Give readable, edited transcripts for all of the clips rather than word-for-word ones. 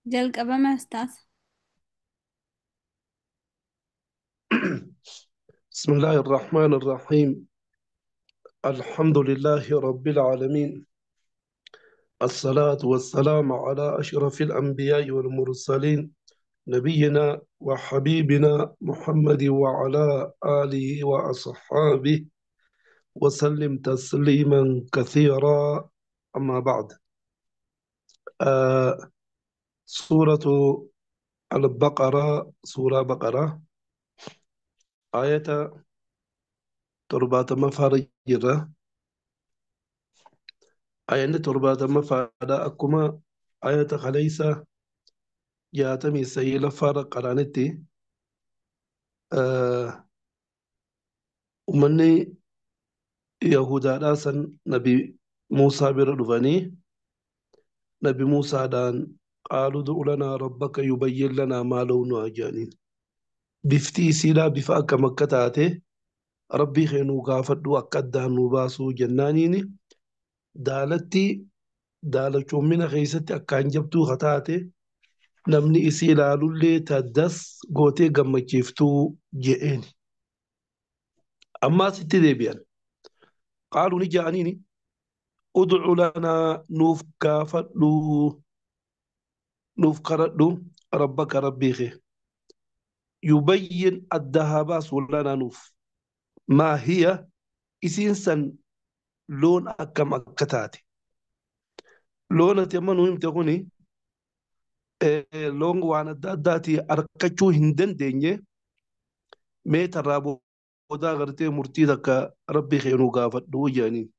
Jalqabama ustaas. بسم الله الرحمن الرحيم. الحمد لله رب العالمين. الصلاة والسلام على أشرف الأنبياء والمرسلين نبينا وحبيبنا محمد وعلى آله وأصحابه وسلم تسليما كثيرا. أما بعد، سورة البقرة، سورة بقرة، آية تربات مفارجرة، آية تربات مفارجرة أكما آية خليسة جاتمي سيلة فارق قرانتي. ومني يهودا راسا نبي موسى بردفني نبي موسى دان قالوا ادع لنا ربك يبين لنا ما لونها جانين بفتي سيلا بفاك مكة تاتي ربي خينو غافدو أكدان نباسو جنانيني دالتي دالتو من خيستي أكان جبتو خطاتي نمني إسيلا لولي تدس غوتي غمكيفتو جئيني أما ستي ديبيان قالوا نجانيني ادع لنا نوف كافدو نوف كردو ربك ربي خي يبين الذهب لنا نوف ما هي إسنسا لون أكم أكتاتي لون تيمن ويم تغني لون وانا داتي أركتشو هندن ديني ميت رابو دا غرتي مرتي دكا ربي خينو غافدو جاني.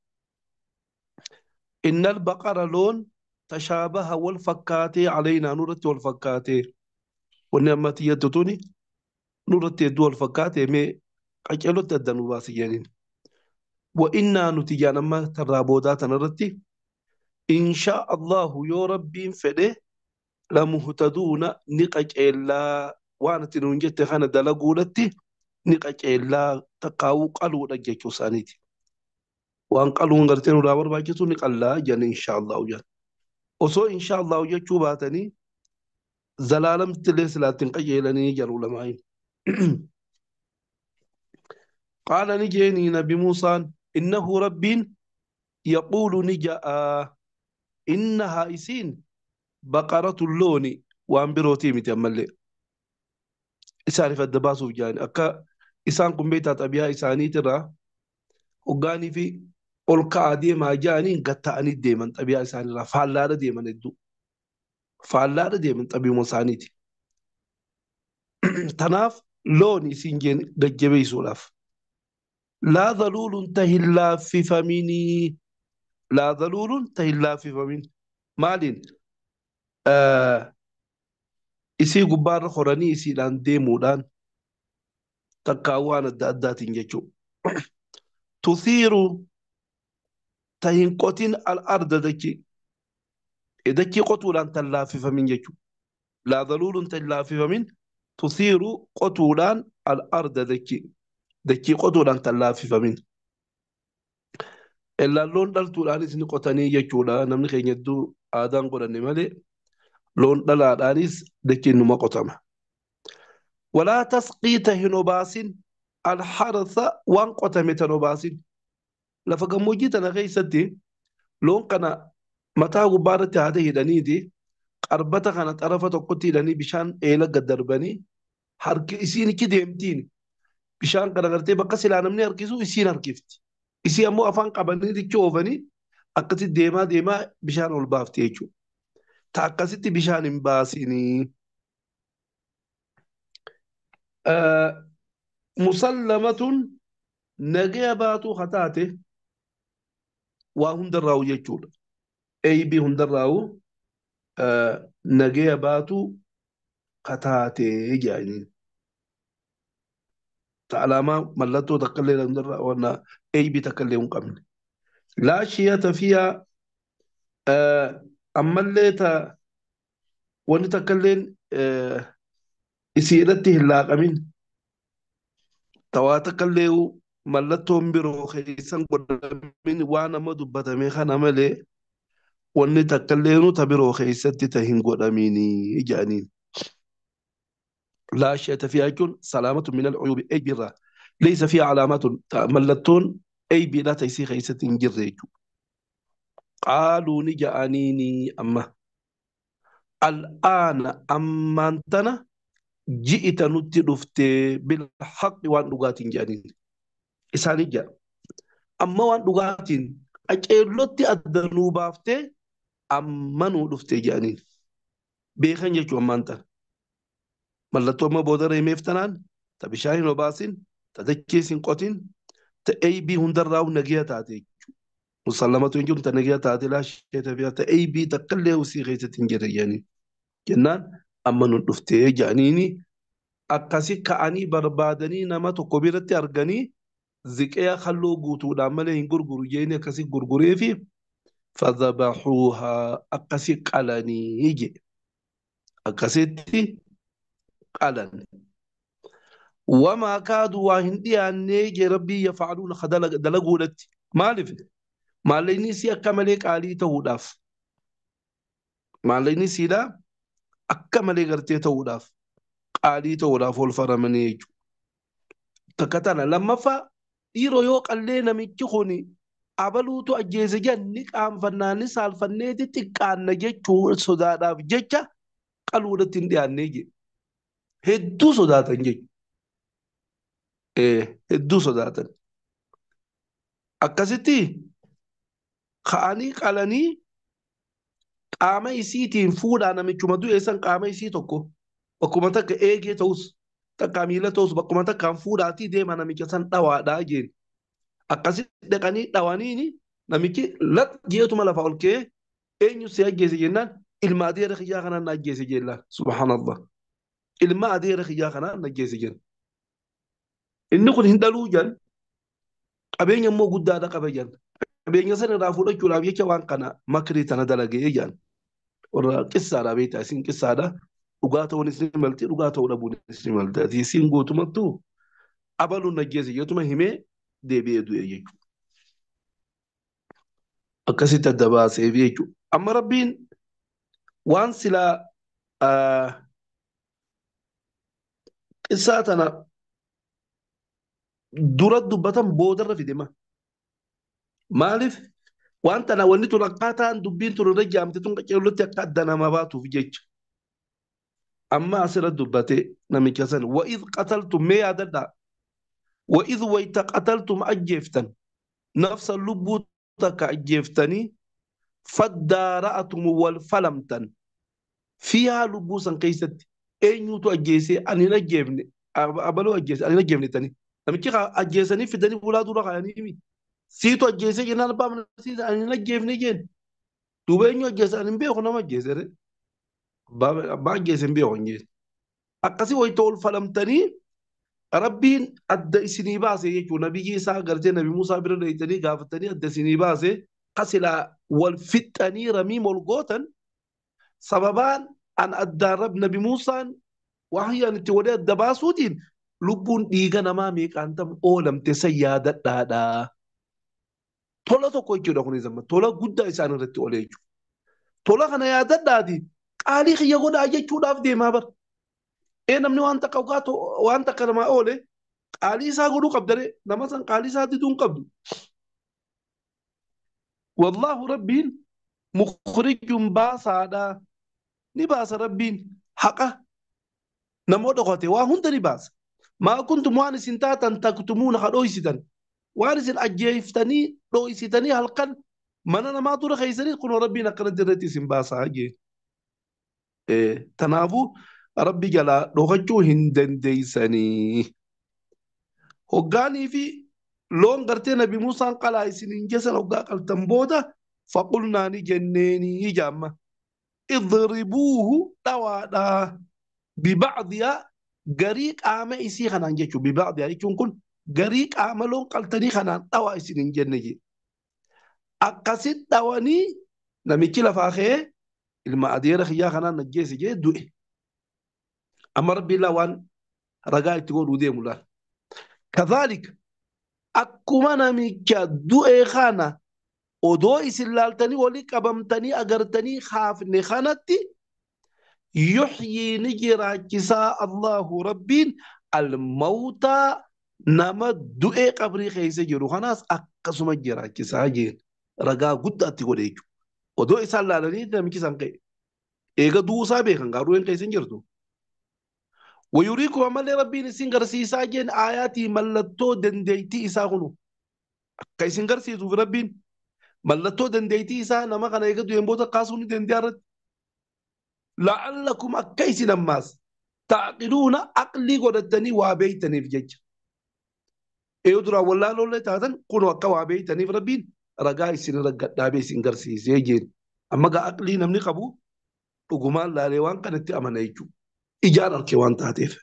إن البقرة لون تشابه والفكاتي علينا نورتي والفكاتي والنعمة يدتوني نورتي دول الفكاتي مي أجلو تدنو باسي جانين. وإنا نتجانا ما ترابودات نرتي إن شاء الله يا ربي فده لمهتدون نقج إلا وانا تنونجت خانا دلقولتي نقج إلا تقاو قالوا رجيكو سانيتي وان قالوا نغرتين ولا برباجتو نقلا جان إن شاء الله جان وصو إن شاء الله جاتشو باتني زلالم تلس لا تنقج إلاني جارو لماين. قال نجيني نبي موسى إنه رب يقول نجاء إنها إسين بقرة اللون وأنبروتي متأمل إساني فالدباسو جاني أكا إسان كم بيتا تبيا إساني ترى وقاني في ألقى ديما جاني قطعني ديما تبيا إساني را فعلا ديما ندو فعلا ديما تبي مسانيتي. تناف لون إسين جين قجبي سولاف لا ذلول تهلا في فميني لا ذلول تهلا في فمين مالين إسي قبار خراني إسي لان ديمو لان تقاوان الدادات جيشو تثير تهين قوتين الأرض دكي دكي قطولان تلا في فمين جيشو لا ذلول تهلا في فمين تثير قطولان الأرض دكي دكي قطولان تلا في فمين إلا لون دلتولانيس نقطاني جيشولا نمني خين يدو آدان قراني مالي لون دلالانيس دكي نما قطمة ولا تسقي تهنوباس الحرث وان قطمة تنوباس لفقموجي تنغي لون قنا متى غبارة هذه دنيدي قربتا كانت عرفة قتي لني بشان إيلا قدربني حرك إسيني كده يمتين بشان قرغرتي بقى سلانمني نمني أركزو إسين أركفت إسي أمو أفان قبني دي كيوفني أقتي ديما ديما بشان البافتيجو تاقستي بشان باسيني. مسلمة نجابات خطاته وهم دراو يجول أي بي هم دراو نجابات خطاته يعني تعلم ملتو تقلل دراو وانا أي بي تقلل قبل لا شيء فيها. أما اللي تا ونتكلم إسيرته اللاقمين تواتكلم ملتهم برو خيسان قدامين وانا ما دبتمي خنا ملي Wanni takka illeenuu ta biroo keessatti ta hin godhaminii jedhaniin. Laa shay'a fiihaa jechuun salaamatu min al-uyuubi eybirraa. Laysa fiihaa alaamatun mallattoon eybiidhaa ta isii keessatti hin jirre jechuudha. Qaaluu ni ja'aniini amma. Al'aana ammaan tana ji'ita nutti dhuftee bilhaqi waan dhugaatiin jedhaniin. Isaanii jedha. Amma waan dhugaatiin qaceellotti adda nuu baaftee amma nuu dhuftee jedhaniin. Beekan jechuun ammaan tana. Mallattoo amma booda reemeef tanaan ta bishaan hin obaasin, ta dachees hin qotin, ta eybii hundarraa nagiya taate jechuudha. Musallamatu hin jiru ta nagiya taate laashee ta eybii takkallee usii keessatti hin jirre jedhaniin. Jennaan amma nu dhuftee jedhaniini akkasi ka'anii barbaadanii nama tokko biratti arganii ziqee halluu guutuudhaan malee hin gurguru jeeni akkasi gurguree fi fadhabaxuuhaa akkasi qalanii jedhe. Akkasitti qalan. Wamaa kaaduu waa hin dhiyaannee jee rabbii yafaaluuna dalaguudhatti. Maaliif? Maallaqni isii akka malee qaalii ta'uudhaaf. Maallaqni isiidhaa akka malee gartee ta'uudhaaf qaalii ta'uudhaaf ol faramanii jechuudha. Takka tana lammaffaa dhiiroo yoo qallee namichi kun abaluutu ajjeese jenni qaanfannaa ni saalfanneeti xiqqaanna jechuu sodaadhaaf jecha qaluudhatti hin dhiyaannee jedhe. Hedduu sodaatan jechuudha. Hedduu sodaatan. Akkasitti ka'anii qalanii qaama isiitiin fuudhaa namichuma du'e san qaama isii tokko bakkuma takka eegee ta'us takka miila ta'us bakkuma takkaan fuudhaatii deema namicha san dhawaadhaa jeen. Akkasitti dhaqanii dhawaniini namichi lat jeetuma lafa ol ka'ee eenyu si ajjeese jennaan ilma adeera kiyyaa kanaan na ajjeese jennaan subhaanallah. Ilma adeera kiyyaa kanaan na ajjeese jenna. Inni kun hin dhaluu jan qabeenya immoo guddaadha qaba jan. Qabeenya sana irraa fudhachuudhaaf jecha waan kana makrii tana dalagee jan. Warra qissaadha beektaa isin qissaadha. Dhugaa ta'uunis ni malti dhugaa ta'uu dhabuunis ni malti. Isin guutumattuu abaluun ajjeese jeetuma himee deebi'ee du'e jechuudha. Akkasitti adda baaseef jechuudha. Amma rabbiin waan silaa qissaa tana dura dubbatan boodarra fide ma. Maaliif waan tana wanni tun akkaataan dubbiin tun irra jaamte tun qaceellotti akka adda nama baatuuf jecha. Amma asirra dubbate namicha san wa'idh qataltum mee yaadadhaa wa'idh wayta qataltum ajjeeftan nafsa lubbuu takka ajjeeftanii faddaara'atum wal falamtan fiihaa lubbuu san keessatti eenyuutu ajjeesee ani hin ajjeefne abaluu ajjeese ani hin ajjeefne tanii namichi ajjeesanii fidanii fuulaa dura kaayanii siitu ajjeesee jennaan abbaa mana siisa ani hin ajjeefne jeen duuba eenyu ajjeese ani hin beeku nama ajjeese re abbaa ajjeese hin beeku hin jeen akkasii wayita ol falamtanii rabbiin adda isinii baase jechuudha nabiyyi isaa gartee nabi Muusaa bira dheeytanii gaafatanii adda isinii baase kasilaa wal fixxanii ramii ol gootan sababaan an addaan rab nabi Muusaan wahyaan itti godhee adda baasuutiin lubbuun dhiiga namaa meeqaan tam oolamte san yaadadhaadha. Tola tokko jechuudha kunis amma tola guddaa isaan irratti oolee jechuudha. Tola kana yaadadhaati qaalii kiyya godhaa jechuudhaaf deemaa bara. Namni waan takka waan takka namaa oole qaalii isaa godhuu qabdaree nama san qaalii isaa diduu hin qabdu. Wallaahu rabbiin mukhrijun baasaadha. Ni baasa rabbiin haqa namoota dhokate waa hunda ni baasa. Maa kuntum waan isin taatan taktumuuna ha dhoysitan. Waan isin ajjeeftanii dhoysitanii halkan mana namaa dura keessanii kun rabbiin akkanatti irratti isin baasaa jee. Tanaafuu rabbi jalaa dhokachuu hin dandeeysanii. Hoggaanii fi loon gartee nabi Muusaan qalaa isiniin jesan hoggaa qaltan booda faqulnaa ni jenneenii jaamma. Idribuuhu dhawaadhaa bibacdiyaa garii qaama isii kanaan jechuun bibacdiyaa jechuun kun garii qaama loon qaltanii kanaan dhawaa isiniin jenne jee. Akkasit dhawanii namichi lafaa ka'ee ilma adeera kiyyaa kanaan ajjeese jee du'e. Amma rabbi illaa waan ragaa itti godhuu deemu laal. Kadhaalika akkuma namicha du'e kana Odoo isin laaltanii walii qabamtanii agartanii haafne kanatti yuxyii ni jiraachisaa Allahu Rabbiin almawtaa nama du'ee qabrii keessa jiru kanaas akkasuma jiraachisaa jeen ragaa guddaatti godhe jechuudha. Odoo isaan laalanii namichi isaan ka'e. Eega du'uusaa beekan garuu hin keessa hin jirtu. Wayuriikum ammallee Rabbiin isin garsiisaa jeen aayaatii mallattoo dandeettii isaa kunu. Akka isin garsiisuuf Rabbiin mallattoo dandeettii isaa nama kana eega du'een booda kaasuu ni danda'a irratti. La'allakum akka isin ammaas taaqiluuna aqlii godhatanii waa beeytaniif jecha. Eeyoo duraan wallaalollee taatan kun akka waa beeytaniif Rabbiin ragaa isin irra gadhaabee isin garsiisee jeen. Amma gaa aqlii namni qabu dhugumaan laalee waan kanatti amana jechuudha. Ijaan arke waan taateef.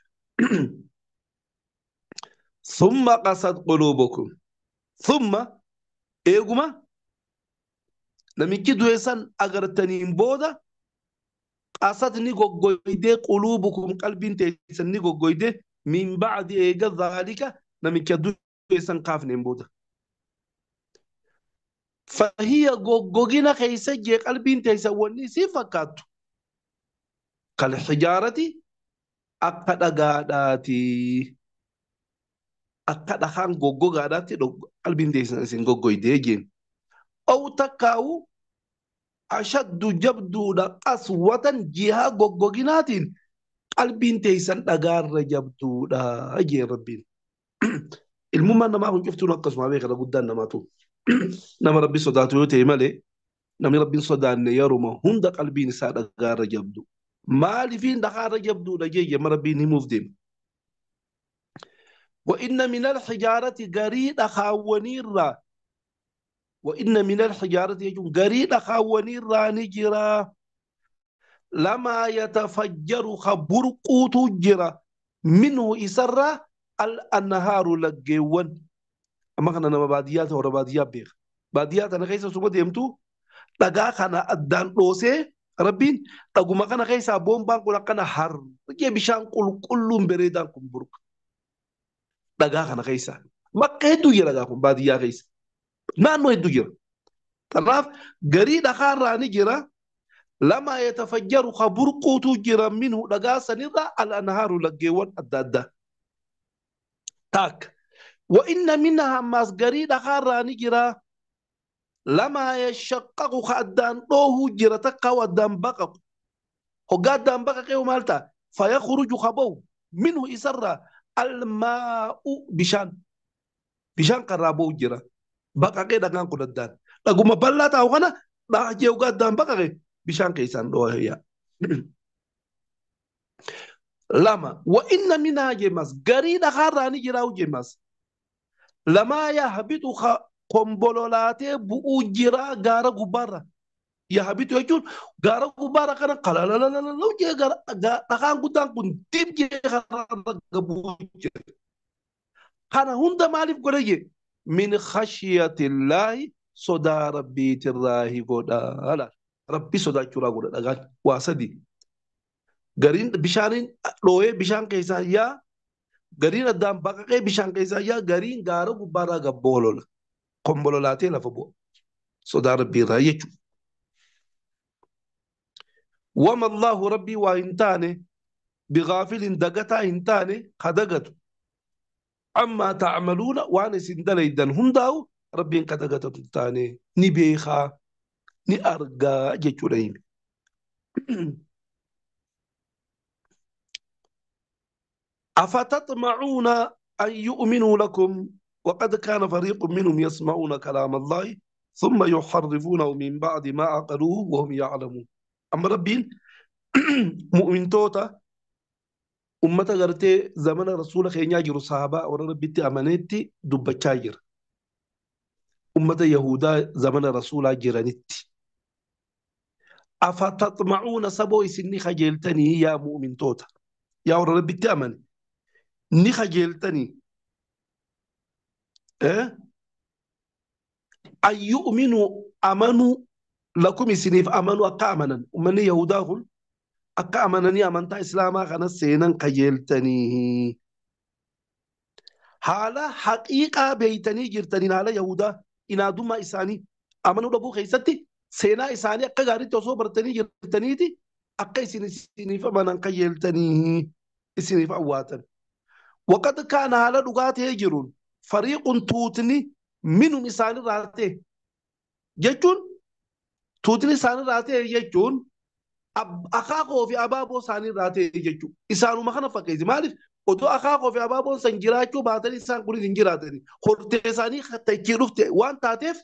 Thumma qasad quluubukum. Thumma eeguma namichi du'e san agartaniin booda qasad ni goggoydee quluubukum qalbiin teessan ni goggoydee min ba'di eega dhaalika namicha du'e san kaafneen booda. Fahiya goggogina keessa jee qalbiin teessan wanni isii fakkaattu. Kal hijaarati akka dhagaadhaati. Akka dhakaan goggogaadhaatti qalbiin teessan isin goggoydee jeen. Aw takkaawu ashaddu jabduudha qaswatan jihaa goggoginaatiin qalbiin teessan dhagaarra jabduudha jeen Rabbiin. Ilmummaan namaa kun cuftuun akkasuma beekata guddaan namaatu. Nama Rabbi sodaatu yoo ta'e malee namni Rabbiin sodaanne yeruma hunda qalbiin isaa dhagaarra jabdu. Maaliifiin dhagaarra jabduudha jee jemma Rabbiin himuuf deema. وإن من الحجارة قريدة خاونيرا وإن من الحجارة يجون قريدة خاونيرا نجرا لما يتفجر خبرقوت جرا منه إسرا الأنهار لجوان. أما كان أنا باديات ولا باديات بيخ باديات أنا كيسة سوبر ديمتو لقى كان أدان روسي ربين تقوم ما كان كيسة بومبان كنا كان حر بيشان كل كلهم بريدان كم برك dhagaa kana keessa bakka hedduu jira dhagaa kun baadiyyaa keessa naannoo hedduu jira. Kanaaf garii dhagaarraa ni jira lama yatafajjaru ka burquutu jira minhu dhagaa sanirraa al-anhaaru laggeewwan adda addaa. Taak wa inna minhaa ammaas garii dhagaarraa ni jira lama yashaqqaqu ka addaan dhoohuu jira takka addaan baqaqu. Hoggaa addaan baqaqee maal ta'a? Fayakhruju ka bahu minhu isarraa almaa'u bishaan bishaan karaa ba'u jira baqaqee dhagaan kun addaan dhaguma bal'aa taa'u kana dhaajee hoggaa addaan baqaqe bishaan keessaan dhoohee. Lama wa inna minhaa jemas garii dhagaarraa ni jira jemas lamaa yahbitu kombololaatee bu'uu jira gaara gubbaarra. Yahbitu jechuun gaara gubbaarra kana qalalalalalalu jee dhagaan guddaan kun dib jee karaarra gabuu jira. Kana hunda maaliif godhe jee min khashiyatillaahi sodaa rabbiitirraahi godhaa. Rabbi sodaachuudhaa godha dhagaan waa sadi. Gariin bishaaniin dhooyee bishaan keessaa yaa gariin addaan baqaqee bishaan keessaa yaa gariin gaara gubbaarraa gabboolola kombololaatee lafa bu'a. Sodaa rabbiirraa jechuudha. وما الله ربي وإنتاني بغافل دقتا إنتاني خدقت عما تعملون وأنا سندليدا هنداو ربي كدقت تاني نبيخا نأرقا جتورين. أفتطمعون أن يؤمنوا لكم وقد كان فريق منهم يسمعون كلام الله ثم يحرفونه من بعد ما عقلوه وهم يعلمون. أما ربين مؤمن توتا أمتا غرتي زمن رسول خينيا جرو صحابة ورا ربيتي أمانتي دبتشاجر أمتا يهودا زمن رسول جيرانتي أفتطمعون سبو سني خجلتني يا مؤمن توتا يا ورا ربيتي أمان ني خجلتني أه؟ أن يؤمنوا أمنوا لكم سنيف أمنوا أكا أمنا أمني يهودا أكا أمنني أمنتا إسلاما خنا سينا قيلتني حالة حقيقة بيتني جرتني حالة يهودا إن دوما إساني Amanuu dhabuu keessatti seenaa isaanii akka gaariitti osoo bartanii jirtaniiti akka isin isiniif amanan kajeeltanii isiniif awwaatan. Waqad kaana haala dhugaa ta'ee jiruun fariiqun tuutni minhum isaanirraa ta'e jechuun tuutni isaanirraa ta'e jechuun akaakoo fi abaaboo isaanirraa ta'e jechuudha. Isaanuma kana fakkeessi. Maaliif odoo akaakoo fi abaaboon san jiraachuu baatanii isaan kunis hin jiraatani. Hortee isaanii itti dhufte waan taateef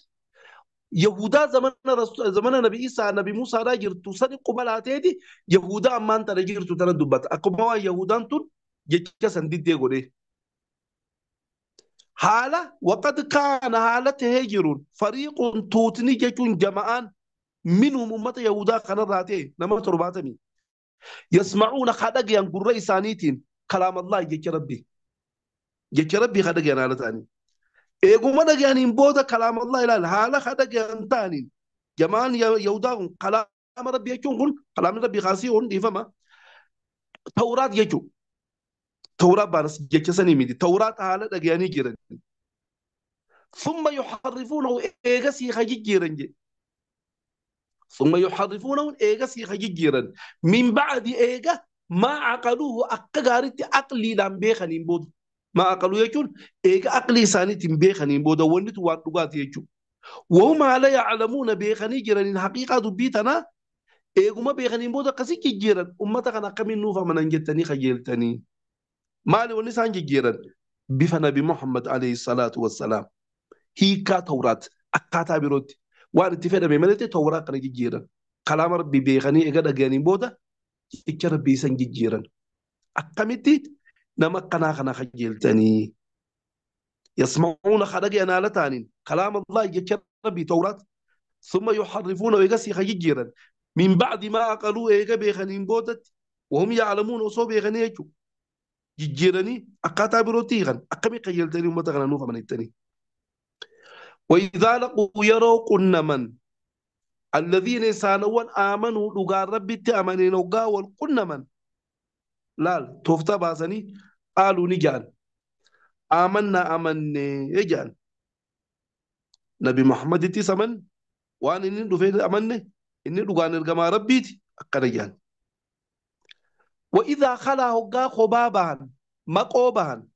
Yahudaa zamana Nabi Isaa Nabi Musaadhaa jirtu sani quba laateeti Yahudaa ammaan tana jirtu tana dubbata. Akkuma waan Yahudaan tun jecha san diddee godhee. Haala waqad kaana haala tahee jiruun fariiqun tuutni jechuun jama'aan minhum ummata Yahudaa kanarraa ta'e nama 70. Yasma'uuna kadhagayan gurra isaaniitiin kalaam Allah jecha Rabbii. Jecha Rabbii kadhagayan haala ta'anii. Eeguma dhagayaniin booda kalaam Allah ilaala haala kadhagayan ta'aniin jama'aan Yahudaa kun kalaama Rabbii jechuun kun kalaamni Rabbii kaasii kun dhiifama. Tawraat jechuudha. Tawraat baanas jecha sanii miti. Tawraat haala dhagayanii jiran. Thumma yuharrifuunahu eegasii ka jijjiiran jedhe. Thumma yuharrifuunahu eegasii ka jijjiiran. Min ba'di eega maa aqaluuhu akka gaariitti aqliidhaan beekaniin booda. Maa aqaluu jechuun eega aqlii isaaniitiin beekaniin booda wanni tun waan dhugaati jechuudha. Wahum haala yaclamuuna beekanii jiraniin haqiiqaa dubbii tanaa eeguma beekaniin booda akkasii jijjiiran ummata kana akkamiin nuuf amanan jettanii kajeeltanii. Maali wanni isaan jijjiiran? Bifa Nabi Muhammad alayhi salaatu wassalaam. Hiikaa Tawraat akkaataa birootti waan itti fedhame malee Tawraat kana jijjiiran. Kalaama Rabbii beekanii eega dhagayaniin booda jecha Rabbii isan jijjiiran. Akkamitti nama akkanaa kana kajeeltanii? Yasma'uuna kadhagayan haala ta'aniin kalaama Allah jecha Rabbii Tawraat. Thumma yuharrifuuna eegasii ka jijjiiran. Min ba'di maa aqaluu eega beekaniin boodatti wahum ya'lamuun osoo beekanii jechuudha. Jijjiiranii akkaataa birootti hiikan akkamii kajeeltanii uummata kana nuuf amanattanii. وإذا لقوا yeroo qunnaman الذين isaanowwan aamanuu dhugaan Rabbitti amaneen hoggaa wal qunnaman laal tooftaa baasanii qaaluu ni ja'an aamannaa amannee ja'an Nabi Muhammadittis amanne waan inni dhufee amanne inni dhugaan ergamaa Rabbiiti akkana ja'an. وإذا خلا هقا خبا بهن مقو بهن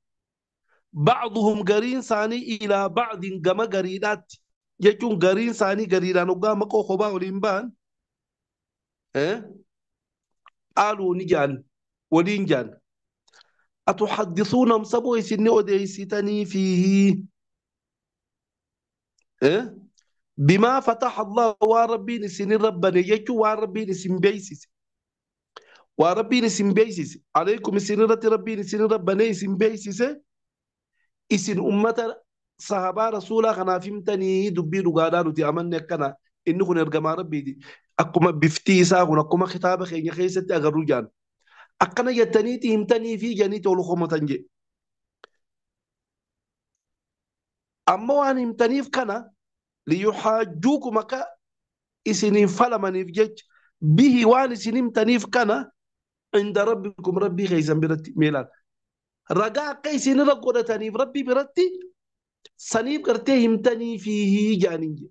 بعضهم قرين ثاني إلى بعض كما قرينات يجون قرين ثاني قرينان هقا مقو خبا ولين بهن قالوا نجان ولين جان أتحدثونهم سبو يسني أديستني فيه بما فتح الله وربي نسني ربنا يجو وربي نسن بيسس وربي نسن بيسس عليكم سنرة ربي نسن ربنا يسن بيسس إسن أمة صحابة رسولا خنا فهمتني دبي رجالا نتي أمنا كنا إنه كنا رجما ربي دي أكما بفتي ساقنا أكما خطاب خيني خيست أجرجان أكنا يتني تهمتني في جني تولو تنجي أما وان همتني في كنا ليحاجوكم كا إسنين فلمن يفجج به وان إسنين تنيف كنا عند ربكم ربي خيزن برتي ميلان رجاء قيسين رقودة تنيف ربي برتي سنيف قرتي همتني فيه جانينج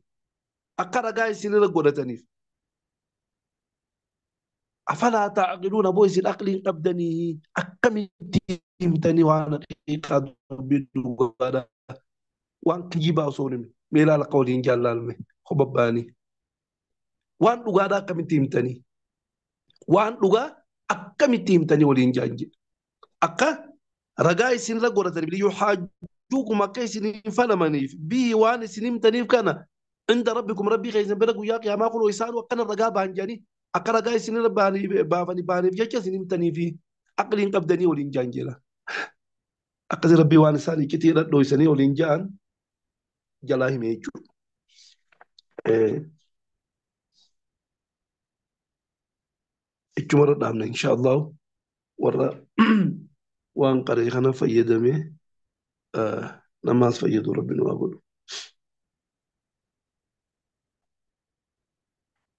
أكا رجاء إسنين رقودة تنيف أفلا تعقلون بويس الأقل قبدني أكمل همتني وانا قد بدو وان كجيبا وصولمي ميلا قولين جلالمي خبباني وان dhugaadha akkamitti himtanii waan dhugaa akkamitti himtanii waliin jaanje akka ragaa isinirra godhataniif liyuhaajjuukum akka isin falamaniif bihi waan isin himtaniif kana inda rabbikum rabbii keessan bira guyyaa qiyaamaa kunoo isaan akkana ragaa ba'an jedhanii akka ragaa isinirra baafaniif jecha isin himtanii fi aqliin qabdanii waliin jaanjeela akkasi rabbii waan isaan iccitii dhadhooysanii waliin ja'an jalaa hime jechuudha. Ichumarra dhaabna insha Allah warra waan qaree kana fayyadamee namaas fayyadu rabbi nu haa godhu.